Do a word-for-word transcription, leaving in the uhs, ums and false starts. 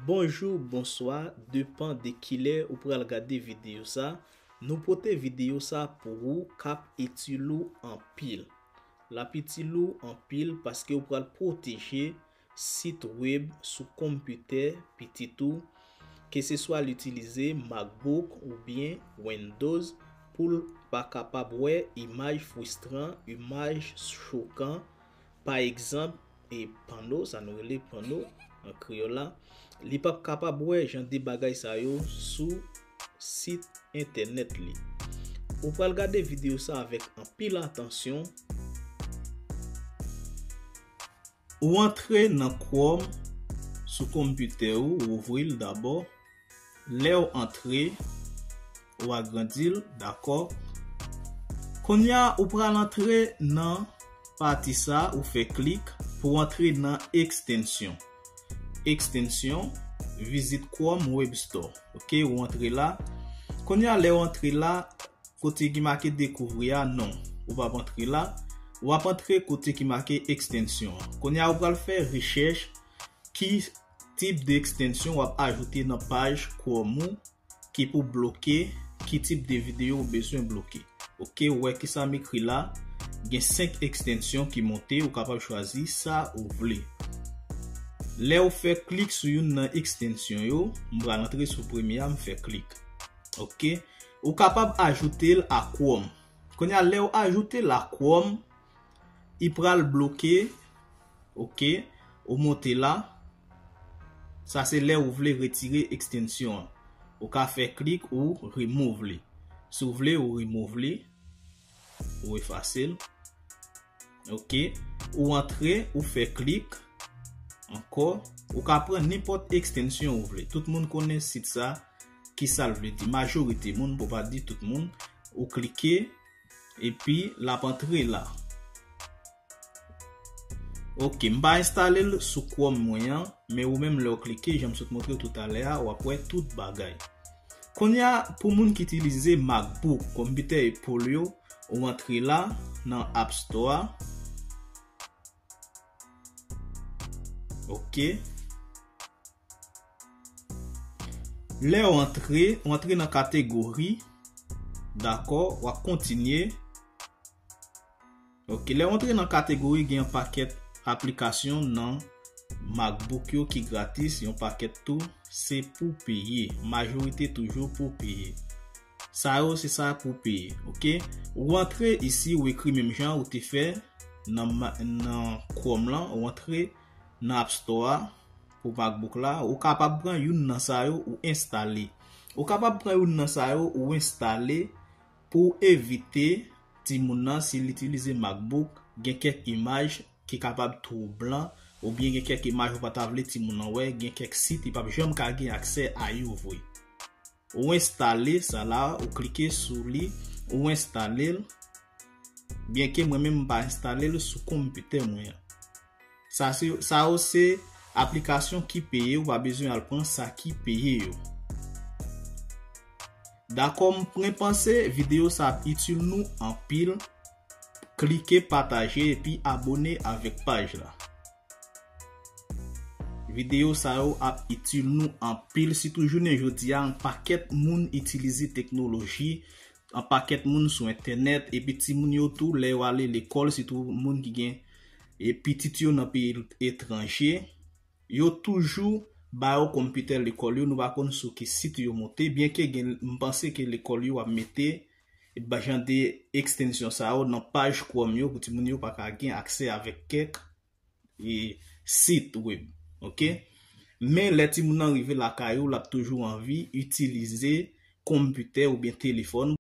Bonjou, bonswa, depan de kilè ou pral gade videyo sa. Nou pote videyo sa pou ou k ap itil ou anpil. L ap itil ou anpil paske ou pral pwoteje sit web sou konpitè pitit ou, keseswa l itilize MacBook oubyen Windows, pou l pa kapab wè imaj fristran, imaj chokan, pa egzanp, e panno, sa nou rele panno an kreyòl la, li p ap kapab wè jan de bagay sa yo sou sit entènèt li. Ou pral gade videyo sa avèk anpil atansyon. Ou antre nan Chrome sou konpitè ou, ou ouvri l dabò. Lè w antre, ou agrandi l, dakò. Kounye a, ou pral antre nan pati sa, ou fè klik pou w antre nan ekstensyon. Ekstensyon, vizit Chrome Web Store. Oke, ou antre la. Kounye a, lè w antre la, kote ki make dekouvri a, non. Ou p ap antre la. W ap antre kote ki make ekstensyon an. Kounye a, ou pral fè rechèch ki tip de ekstensyon w ap ajoute nan paj Chrome ou ki pou bloke ki tip de videyo ou bezwen bloke. Oke, ou wè ki sa m ekri la? Gen senk ekstensyon ki monte, ou kapab chwazi sa ou vle. Lè ou fè klik sou youn nan ekstensyon yo, m pral antre sou premye a, m fè klik. Oke, ou kapab ajoute l a Chrome. Kounye a, lè ou ajoute l a Chrome, li pral bloke. Oke, ou monte la. Sa se lè ou vle retire ekstensyon an. Ou ka fè klik ou remove li. Si w vle, ou remove li. Ou efase l. Oke, ou antre, ou fè klik. Ankò, ou ka pran nenpòt ekstensyon ou vle. Tout moun konnen sit sa, ki sa l vle di. Majorite moun, pou pa di tout moun, ou klike, epi l ap antre la. Oke, m pa enstale l sou Chrome mwen an, men ou menm lè w klike, jan m sot montre w toutalè a, w ap wè tout bagay. Kounye a, pou moun ki itilize MacBook, konpitè epòl yo, ou antre la, nan App Store a. Oke. Lè w antre, w antre nan kategori. Dakò, w ap kontinye. Oke, lè w antre nan kategori, gen yon pakèt aplikasyon nan MacBook yo ki gratis, yon pakèt tou se pou peye. Majorite toujou pou peye. Sa yo, se sa pou peye, oke? Ou antre isi, ou ekri menm jan ou te fè nan ma-, nan Chrome lan, ou antre nan App Store a pou MacBook la. Ou kapab pran youn nan sa yo ou enstale. Ou kapab pran youn nan sa yo ou enstale pou evite timoun nan, si l itilize MacBook, gen kèk imaj ki kapab twoublan, oubyen gen kèk imaj ou pa ta vle timoun nan wè, gen kèk sit li p ap janm ka gen aksè a yo vre. Ou enstale sa la, ou klike sou li, ou enstale l, byenke mwen menm m pa enstale l sou konpitè mwen an. Sa se, sa yo se aplikasyon ki peye, ou pa bezwen al pran sa ki peye yo. Dakò, m, mwen panse videyo sa ap itil nou anpil. Klike pataje epi abone avèk paj la. Videyo sa yo ap itil nou anpil, sitou jounen jodi a, yon pakèt moun itilize teknoloji, yon pakèt moun sou entènèt, epi timoun yo tou, lè yo ale lekòl, sitou moun ki gen, e, pitit yo nan peyi etranje, yo toujou ba yo konpitè lekòl yo, nou pa konn sou ki sit yo monte, byenke gen, m panse ke lekòl yo ap mete, e, ba jan de ekstensyon sa yo nan paj Chrome yo pou timoun yo pa ka gen aksè avèk kèk, e, sit web, oke? Men lè timoun nan rive lakay ou, l ap toujou anvi itilize konpitè oubyen telefòn.